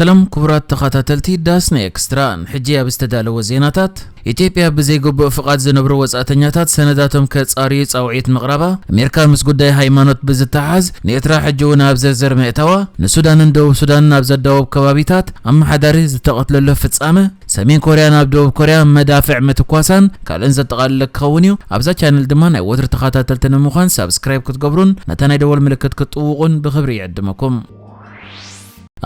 ሰላም ክቡራት ተኸታተልቲ ዳስና ኤክስትራ፣ ሕጂ ኣብ ዝተዳለወ ዜናታት፣ ኢትዮጵያ ብዘይግቡእ ፍቓድ ዝነብሩ ወጻእተኛታት ሰነዳቶም ከጻርዩ ጻውዒት ምቕራባ፣ ኣሜሪካ ምስ ጉዳይ ሃይማኖት ብዝተሓዝ ንኤርትራ ሕጂ እውን ኣብ ዝርዝር ምእታዋ፣ ንሱዳንን ደቡብ ሱዳንን ኣብ ዘዳወብ ከባቢታት ኣመሓዳሪ ዝተቐትለሉ ፍጻመ፣ ሰሜን ኮርያ ናብ ደቡብ ኮርያ መዳፍዕ ምትኳሳን ካልእን ዘጠቓልለ ክኸውን እዩ። ኣብዛ ቻነል ድማ ናይ ወትሪ ተኸታተልቲ ንምዃን ሳብስክራይብ ክትገብሩን ነታ ናይ ደወል ምልክት ክትጥውቑን ብኽብሪ ይዕድመኩም።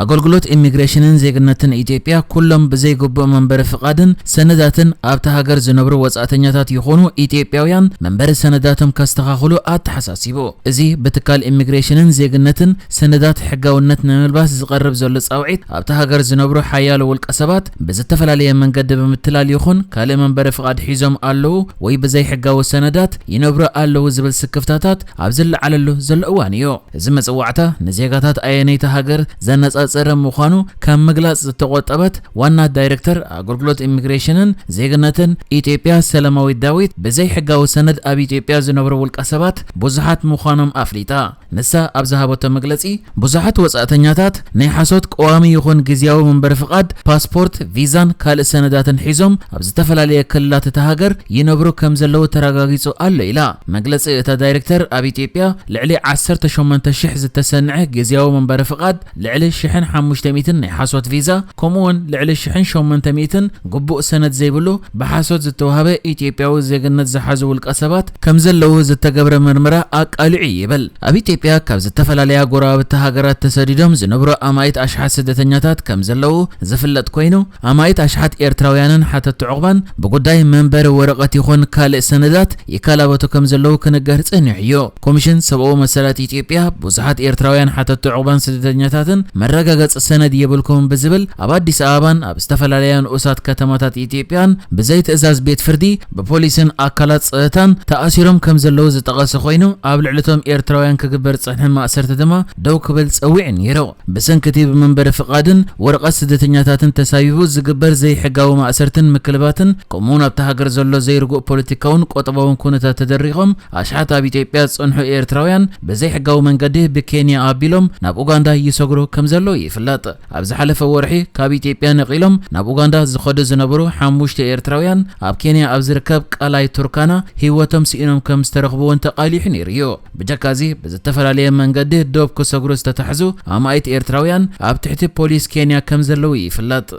ኣገልግሎት ኢሚግሬሽንን ዜግነትን ኢትዮጵያ ኩሎም ብዘይግቡእ መንበሪ ፍቓድን ሰነዳትን ኣብታ ሃገር ዝነብሩ ወጻእተኛታት ይኹኑ ኢትዮጵያውያን መንበሪ ሰነዳቶም ከስተኻኽሉ ኣተሓሳሲቡ። እዚ ብትካል ኢሚግሬሽንን ዜግነትን ሰነዳት ሕጋውነት ንምልባስ ዝቐርብ ዘሎ ጻውዒት ኣብታ ሃገር ዝነብሩ ሓያሎ ውልቀ ሰባት ብዝተፈላለየ መንገዲ ብምትላል ይኹን ካልእ መንበሪ ፍቓድ ሒዞም ኣለዉ ወይ ብዘይ ሕጋዊ ሰነዳት ይነብሩ ኣለዉ ዝብል ስክፍታታት ኣብ ዝለዓለሉ ዘሎ እዋን እዩ። እዚ መጽዋዕታ ንዜጋታት ኣየነይቲ ሃገር ዘነጻጸረ ምዃኑ ካብ ምግላጽ ዝተቖጠበት ዋና ዳይሬክተር ኣገልግሎት ኢሚግሬሽንን ዜግነትን ኢትዮጵያ ሰላማዊት ዳዊት፣ ብዘይ ሕጋዊ ሰነድ ኣብ ኢትዮጵያ ዝነብሩ ውልቀ ሰባት ብዙሓት ምዃኖም ኣፍሊጣ። ንሳ ኣብ ዝሃበቶ መግለጺ፣ ብዙሓት ወጻእተኛታት ናይ ሓሶት ቀዋሚ ይኹን ግዝያዊ መንበሪ ፍቓድ፣ ፓስፖርት፣ ቪዛን ካልእ ሰነዳትን ሒዞም ኣብ ዝተፈላለየ ክልላት እታ ሃገር ይነብሩ ከም ዘለዉ ተረጋጊጹ ኣሎ ኢላ። መግለጺ እታ ዳይሬክተር ኣብ ኢትዮጵያ ልዕሊ ዓሰርተ ሸሞንተ ሽሕ ዝተሰንዐ ግዝያዊ መንበሪ ፍቓድ፣ ልዕሊ ሽሕን ሓሙሽተ ሚእትን ናይ ሓሶት ቪዛ፣ ከምኡውን ልዕሊ ሽሕን ሸሞንተ ሚእትን ግቡእ ሰነድ ዘይብሉ ብሓሶት ዝተዋህበ ኢትዮጵያዊ ዜግነት ዝሓዙ ውልቀ ሰባት ከም ዘለዉ ዝተገብረ መርመራ ኣቃሊዑ ይብል። ኣብ ኢትዮጵያ ካብ ዝተፈላለያ ጎረባብቲ ሃገራት ተሰዲዶም ዝነብሩ ኣማኢት ኣሽሓት ስደተኛታት ከም ዘለዉ ዝፍለጥ ኮይኑ፣ ኣማኢት ኣሽሓት ኤርትራውያንን ሓተቲ ዑቕባን ብጉዳይ መንበሪ ወረቐት ይኹን ካልእ ሰነዳት ይከላበቱ ከም ዘለዉ ክንገር ጸኒሑ እዩ። ኮሚሽን ሰብኣዊ መሰላት ኢትዮጵያ ብዙሓት ኤርትራውያን ሓተቲ ዑቕባን ስደተኛታትን መረጋገጺ ሰነድ የብልኩምን ብዝብል ኣብ ኣዲስ ኣበባን ኣብ ዝተፈላለያ ንኡሳት ከተማታት ኢትዮጵያን ብዘይ ትእዛዝ ቤት ፍርዲ ብፖሊስን ኣካላት ጸጥታን ተኣሲሮም ከም ዘለዉ ዝጠቐሰ ኮይኑ፣ ኣብ ልዕሊ እቶም ኤርትራውያን ክግበር ዝጸንሐ ማእሰርቲ ድማ ደው ክብል ጸዊዑ ነይሩ። ብሰንኪ እቲ ብመንበሪ ፍቓድን ወረቐት ስደተኛታትን ተሳቢቡ ዝግበር ዘይሕጋዊ ማእሰርትን ምክልባትን፣ ከምኡውን ኣብታ ሃገር ዘሎ ዘይርጉእ ፖለቲካውን ቁጠባውን ኩነታት ተደሪኾም፣ ኣሽሓት ኣብ ኢትዮጵያ ዝጸንሑ ኤርትራውያን ብዘይሕጋዊ መንገዲ ብኬንያ ኣቢሎም ናብ ኡጋንዳ ይሰግሩ ከም ዘለዉ ይፍለጥ። ኣብ ዝሓለፈ ወርሒ ካብ ኢትዮጵያ ነቒሎም ናብ ኡጋንዳ ዝኸዱ ዝነበሩ ሓሙሽተ ኤርትራውያን፣ ኣብ ኬንያ ኣብ ዝርከብ ቃላይ ቱርካና ህይወቶም ስኢኖም ከም ዝተረኽቡ እውን ተቓሊሑ ነይሩ እዩ። ብጀካ እዚ፣ ብዝተፈላለየ መንገዲ ዶብ ክሰግሩ ዝተታሕዙ ኣማኢት ኤርትራውያን ኣብ ትሕቲ ፖሊስ ኬንያ ከም ዘለዉ ይፍለጥ።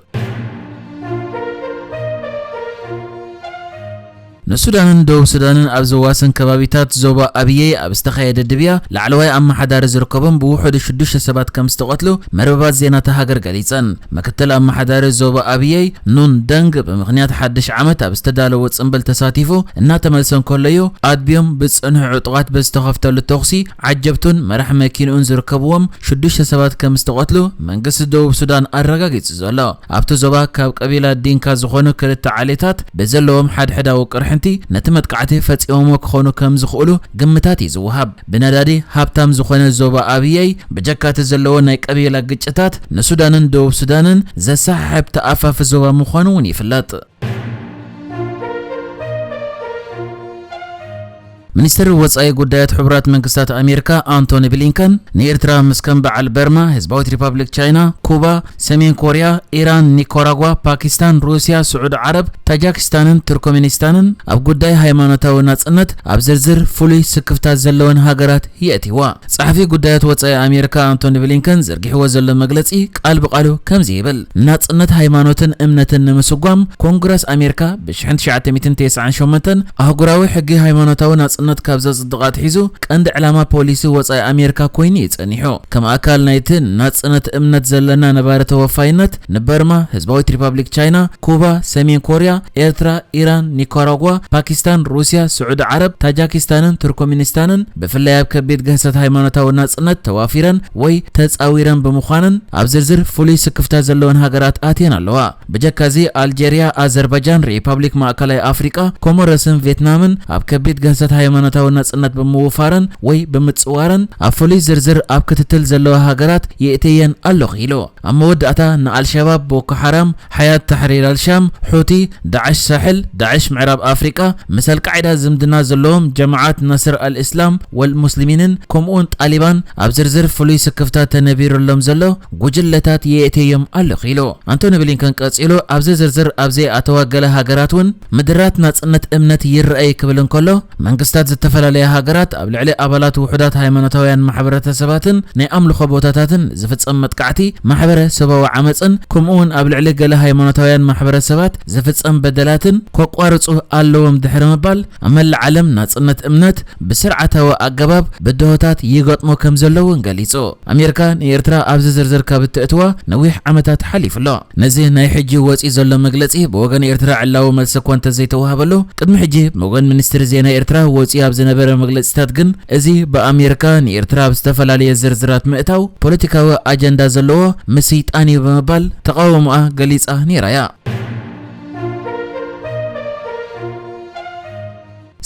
ንሱዳንን ደቡብ ሱዳንን ኣብ ዘዋስን ከባቢታት ዞባ ኣብየይ ኣብ ዝተኻየደ ድብያ፣ ላዕለዋይ ኣመሓዳሪ ዝርከቦም ብውሑዱ ሽዱሽተ ሰባት ከም ዝተቐትሉ መርበባት ዜና እታ ሃገር ገሊጸን። ምክትል ኣመሓዳሪ ዞባ ኣብየይ ኑን ደንግ፣ ብምኽንያት ሓድሽ ዓመት ኣብ ዝተዳለወ ጽምብል ተሳቲፉ እናተመልሰ እንከሎ እዩ ኣድብዮም ብዝጸንሑ ዕጡቓት ብዝተኸፍተሉ ተኹሲ ዓጀብቱን መራሕ መኪንኡን ዝርከብዎም ሽዱሽተ ሰባት ከም ዝተቐትሉ መንግስቲ ደቡብ ሱዳን ኣረጋጊጹ ዘሎ። ኣብቲ ዞባ ካብ ቀቢላ ዲንካ ዝኾኑ ክልተ ዓሌታት ብዘለዎም ሓድሕዳዊ ቅርሕንቲ ነቲ መጥቃዕቲ ፈጺሞሞ ክኾኑ ከም ዝኽእሉ ግምታት እዩ ዝወሃብ። ብነዳዲ ሃብታም ዝኾነ ዞባ ኣብየይ፣ ብጀካቲ ዘለዎ ናይ ቀቢላ ግጭታት፣ ንሱዳንን ደቡብ ሱዳንን ዘሰሓሕብ ተኣፋፊ ዞባ ምዃኑ እውን ይፍለጥ። ሚኒስትር ወጻኢ ጉዳያት ሕቡራት መንግስታት ኣሜሪካ ኣንቶኒ ብሊንከን ንኤርትራ ምስ ከም በዓል በርማ፣ ህዝባዊት ሪፓብሊክ ቻይና፣ ኩባ፣ ሰሜን ኮርያ፣ ኢራን፣ ኒካራጓ፣ ፓኪስታን፣ ሩስያ፣ ስዑዲ ዓረብ፣ ታጃኪስታንን ቱርኮሜኒስታንን ኣብ ጉዳይ ሃይማኖታዊ ናጽነት ኣብ ዝርዝር ፍሉይ ስክፍታት ዘለወን ሃገራት የእትይዋ። ጸሓፊ ጉዳያት ወጻኢ ኣሜሪካ ኣንቶኒ ብሊንከን ዘርጊሕዎ ዘሎ መግለጺ ቃል ብቓሉ ከምዚ ይብል፣ ናጽነት ሃይማኖትን እምነትን ንምስጓም ኮንግረስ ኣሜሪካ ብ ሽሕን ትሽዓተ ሚእትን ተስዓን ሸሞንተን ኣህጉራዊ ሕጊ ሃይማኖታዊ ናጽነት ካብ ዘጽድቕ ኣትሒዙ ቀንዲ ዕላማ ፖሊሲ ወጻኢ ኣሜሪካ ኮይኑ እዩ ጸኒሑ። ከም ኣካል ናይቲ ናጽነት እምነት ዘለና ነባሪ ተወፋይነት ንበርማ፣ ህዝባዊት ሪፓብሊክ ቻይና፣ ኩባ፣ ሰሜን ኮርያ፣ ኤርትራ፣ ኢራን፣ ኒካራጓ፣ ፓኪስታን፣ ሩስያ፣ ስዑዲ ዓረብ፣ ታጃኪስታንን ቱርኮሚኒስታንን ብፍላይ ኣብ ከቢድ ግህሰት ሃይማኖታዊ ናጽነት ተዋፊረን ወይ ተጻዊረን ብምዃነን ኣብ ዝርዝር ፍሉይ ስክፍታ ዘለወን ሃገራት ኣትየን ኣለዋ። ብጀካ እዚ ኣልጀርያ፣ ኣዘርባጃን፣ ሪፓብሊክ ማእከላይ ኣፍሪቃ፣ ኮሞሮስን ቬትናምን ኣብ ከቢድ ግህሰት ሃይማኖታዊ ሃይማኖታዊ ናጽነት ብምውፋረን ወይ ብምጽዋረን ኣብ ፍሉይ ዝርዝር ኣብ ክትትል ዘለዋ ሃገራት የእተየን ኣለኹ ኢሉ። ኣብ መወዳእታ ንኣልሸባብ፣ ቦኮ ሓራም፣ ሓያት ታሕሪር ኣልሻም፣ ሑቲ፣ ዳዕሽ ሳሕል፣ ዳዕሽ ምዕራብ ኣፍሪቃ፣ ምስ ኣልቃዒዳ ዝምድና ዘለዎም ጀማዓት ናስር ኣልእስላም ወልሙስሊሚንን ከምኡውን ጣሊባን ኣብ ዝርዝር ፍሉይ ስክፍታ ተነቢሩሎም ዘሎ ጉጅለታት የእተዮም ኣለኹ ኢሉ። ኣንቶኒ ብሊንከን ቀጺሉ ኣብዚ ዝርዝር ኣብ ዘይኣተዋ ገለ ሃገራት እውን ምድራት ናጽነት እምነት ይረኣይ ክብል እንከሎ፣ መንግስታት ዝተፈላለያ ሃገራት ኣብ ልዕሊ ኣባላት ውሑዳት ሃይማኖታውያን ማሕበረተሰባትን ናይ ኣምልኾ ቦታታትን ዝፍጸም መጥቃዕቲ፣ ማሕበረ ሰባዊ ዓመጽን ከምኡ እውን ኣብ ልዕሊ ገለ ሃይማኖታውያን ማሕበረሰባት ዝፍጸም በደላትን ከቋርጹ ኣለዎም ድሕሪ ምባል፣ ኣብ መላእ ዓለም ናጽነት እምነት ብስርዓታዊ ኣገባብ ብድሆታት ይገጥሞ ከም ዘሎ እውን ገሊጹ። ኣሜሪካ ንኤርትራ ኣብዚ ዝርዝር ካብ እትእትዋ ነዊሕ ዓመታት ሓሊፉ ኣሎ። ነዚ ናይ ሕጂ ወጺኡ ዘሎ መግለጺ ብወገን ኤርትራ ዕላዊ መልሲ እኳ እንተዘይተዋህበሉ፣ ቅድሚ ሕጂ ብወገን ሚኒስትሪ ዜና ኤርትራ ወጺኡ ኣብ ዝነበረ መግለጺታት ግን፣ እዚ ብኣሜሪካ ንኤርትራ ኣብ ዝተፈላለየ ዝርዝራት ምእታው ፖለቲካዊ ኣጀንዳ ዘለዎ ምስይጣን እዩ ብምባል ተቓውሞኣ ገሊጻ ነይራ እያ።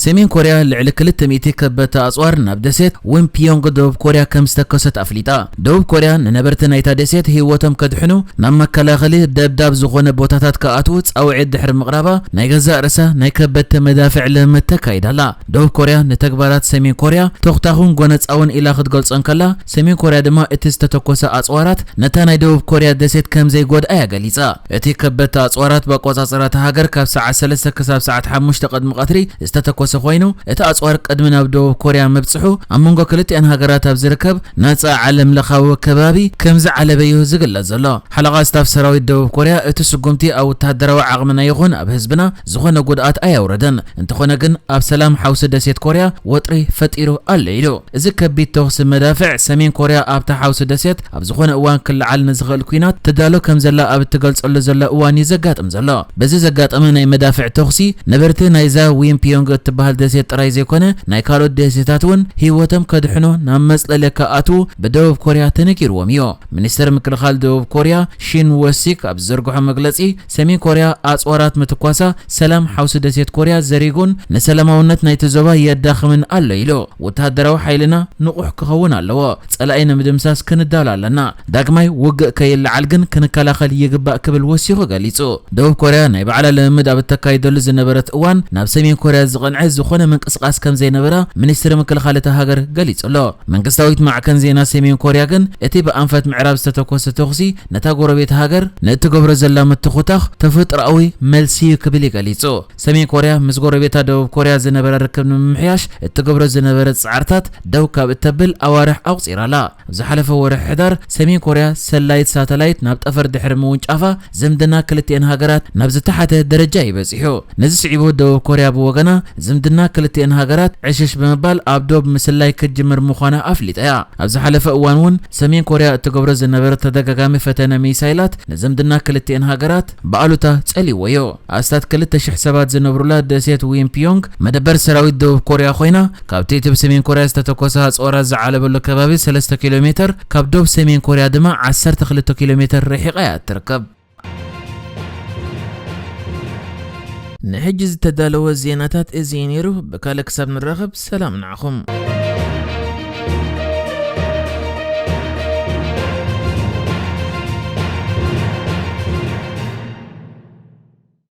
ሰሜን ኮርያ ልዕሊ ክልተ ሚእቲ ከበድቲ ኣጽዋር ናብ ደሴት ዊምፒዮንግ ደቡብ ኮርያ ከም ዝተኮሰት ኣፍሊጣ። ደቡብ ኮርያ ንነበርቲ ናይታ ደሴት ህይወቶም ከድሕኑ ናብ መከላኸሊ ደብዳብ ዝኾነ ቦታታት ክኣትዉ ጻውዒት ድሕሪ ምቕራባ፣ ናይ ገዛእ ርእሳ ናይ ከበድቲ መዳፍዕ ልምምድ ተካይዳ ኣላ። ደቡብ ኮርያ ንተግባራት ሰሜን ኮርያ ተኹታኹን ጎነጻውን ኢላ ክትገልጾ እንከላ፣ ሰሜን ኮርያ ድማ እቲ ዝተተኮሰ ኣጽዋራት ነታ ናይ ደቡብ ኮርያ ደሴት ከም ዘይጎድኣ'ያ ገሊጻ። እቲ ከበድቲ ኣጽዋራት ብኣቆጻጽራ እታ ሃገር ካብ ሰዓት ሰለስተ ክሳብ ሰዓት ሓሙሽተ ቅድሚ ቀትሪ ዝተተኮሰ ኮይኑ፣ እቲ ኣጽዋር ቅድሚ ናብ ደቡብ ኮርያ ምብጽሑ ኣብ መንጎ ክልቲኣን ሃገራት ኣብ ዝርከብ ናጻ ዓለም ለኻዊ ከባቢ ከም ዝዓለበ እዩ ዝግለጽ ዘሎ። ሓለቓ ስታፍ ሰራዊት ደቡብ ኮርያ፣ እቲ ስጉምቲ ኣብ ወተሃደራዊ ዓቕምና ይኹን ኣብ ህዝብና ዝኾነ ጉድኣት ኣየውረደን። እንተኾነ ግን ኣብ ሰላም ሓውሲ ደሴት ኮርያ ወጥሪ ፈጢሩ ኣሎ ኢሉ። እዚ ከቢድ ተኹሲ መዳፍዕ ሰሜን ኮርያ ኣብታ ሓውሲ ደሴት ኣብ ዝኾነ እዋን ክለዓል ንዝኽእል ኲናት ትዳሎ ከም ዘላ ኣብ እትገልጸሉ ዘላ እዋን እዩ ዘጋጥም ዘሎ። በዚ ዘጋጠመ ናይ መዳፍዕ ተኹሲ ነበርቲ ናይዛ ዊምፒዮንግ እትበሃል ደሴት ጥራይ ዘይኮነ ናይ ካልኦት ደሴታት እውን ህይወቶም ከድሕኑ ናብ መጽለሊ ክኣትዉ ብደቡብ ኮርያ ተነጊርዎም እዩ። ሚኒስተር ምክልኻል ደቡብ ኮርያ ሺን ወሲክ ኣብ ዝዘርግሖ መግለጺ፣ ሰሜን ኮርያ ኣጽዋራት ምትኳሳ ሰላም ሓውሲ ደሴት ኮርያ ዘሪጉን ንሰላማውነት ናይቲ ዞባ የዳኽምን ኣሎ ኢሉ። ወተሃደራዊ ሓይልና ንቑሕ ክኸውን ኣለዎ። ጸላኢ ንምድምሳስ ክንዳሎ ኣለና። ዳግማይ ውግእ ከይለዓል ግን ክንከላኸል ይግባእ ክብል ወሲኹ ገሊጹ። ደቡብ ኮርያ ናይ ባዕላ ልምምድ ኣብ እተካይደሉ ዝነበረት እዋን ናብ ሰሜን ኮርያ ዝቐንዐ ዝኾነ ምንቅስቓስ ከም ዘይነበራ ሚኒስትሪ ምክልኻል እታ ሃገር ገሊጹ ኣሎ። መንግስታዊት ማዕከን ዜና ሰሜን ኮርያ ግን እቲ ብኣንፈት ምዕራብ ዝተተኮሰ ተኹሲ ነታ ጎረቤት ሃገር ንእትገብሮ ዘላ ምትኹታኽ ተፈጥሮኣዊ መልሲ እዩ ክብል እዩ ገሊጹ። ሰሜን ኮርያ ምስ ጎረቤታ ደቡብ ኮርያ ዝነበራ ርክብ ንምምሕያሽ እትገብሮ ዝነበረት ጻዕርታት ደው ካብ እተብል ኣዋርሕ ኣቑጺራ ኣላ። ኣብ ዝሓለፈ ወርሒ ሕዳር ሰሜን ኮርያ ሰላይት ሳተላይት ናብ ጠፈር ድሕሪ ምውንጫፋ ዝምድና ክልቲኤን ሃገራት ናብ ዝተሓተ ደረጃ እዩ በጺሑ። ነዚ ስዒቡ ደቡብ ኮርያ ብወገና ዝምድና ክልቲኤን ሃገራት ዕሽሽ ብምባል ኣብ ዶብ ምስላይ ክትጅምር ምዃና ኣፍሊጣ እያ። ኣብ ዝሓለፈ እዋን እውን ሰሜን ኮርያ እትገብሮ ዝነበረ ተደጋጋሚ ፈተነ ሚሳይላት ንዝምድና ክልቲኤን ሃገራት ብኣሉታ ጸሊዎ እዩ። ኣስታት ክልተ ሽሕ ሰባት ዝነብሩላ ደሴት ዊምፒዮንግ መደበር ሰራዊት ደቡብ ኮርያ ኮይና፣ ካብቲ እቲ ብሰሜን ኮርያ ዝተተኮሰ ኣጽዋራት ዝዓለበሉ ከባቢ ሰለስተ ኪሎ ሜተር፣ ካብ ዶብ ሰሜን ኮርያ ድማ ዓሰርተ ክልተ ኪሎ ሜተር ርሒቓ እያ እትርከብ። ንሕጂ ዝተዳለወ ዜናታት እዚ እዩ ነይሩ። ብካልእ ክሳብ ንራኸብ ሰላም ንዓኹም።